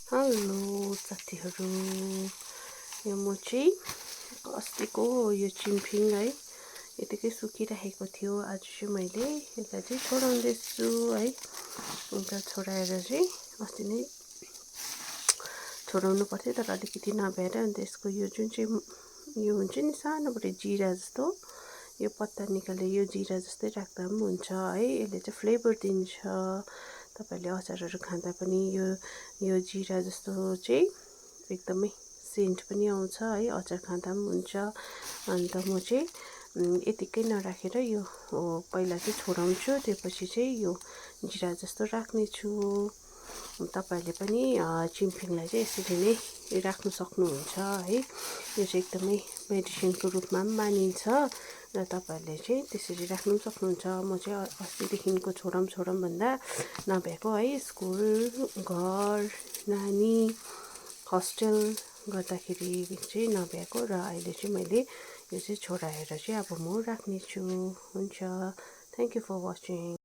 Hello साथीहरू, यो म चाहिँ अस्तिको यो चिम्फिङ है यतिकै सुकिरहेको थियो। आज चाहिँ मैले यसलाई चाहिँ छोडाउँदैछु है। अन्त छोडाएर चाहिँ अस्ति नै छोडाउनु पर्थ्यो तर अलिकति नभएर, अन्त यसको यो जुन चाहिँ यो हुन्छ नि सानोबडे जिरा जस्तो यो पत्ता निकालेर यो जिरा जस्तै राख्दा पनि हुन्छ है। यसले चाहिँ फ्लेभर दिन्छ। तपाईहरुले अचारहरू खाँदा पनि यो जिरा जस्तो चाहिँ एकदमै सेन्ट पनि आउँछ है। अचार खाँदा पनि हुन्छ। अन्त म चाहिँ यतिकै नराखेर यो पहिला चाहिँ छोडाउँछु, त्यसपछि चाहिँ यो जिरा जस्तो राख्ने छु। तपाईहरुले पनि चिम्फिङलाई चाहिँ यसरी नै राख्न सक्नुहुन्छ है। यो चाहिँ एकदमै मेडिसिनको रूपमा पनि मानिन्छ र तपाईहरुले चाहिँ त्यसरी राख्नु पनि सक्नुहुन्छ। म चाहिँ अस्तिदेखिको छोडाउँ भन्दा नभ्याएको है, स्कुल, घर, नानी, हस्टेल गर्दाखेरि चाहिँ नभ्याएको र अहिले चाहिँ मैले यो चाहिँ छोडाएर चाहिँ अब म राख्नेछु। हुन्छ, थ्याङ्क यू फर वाचिङ।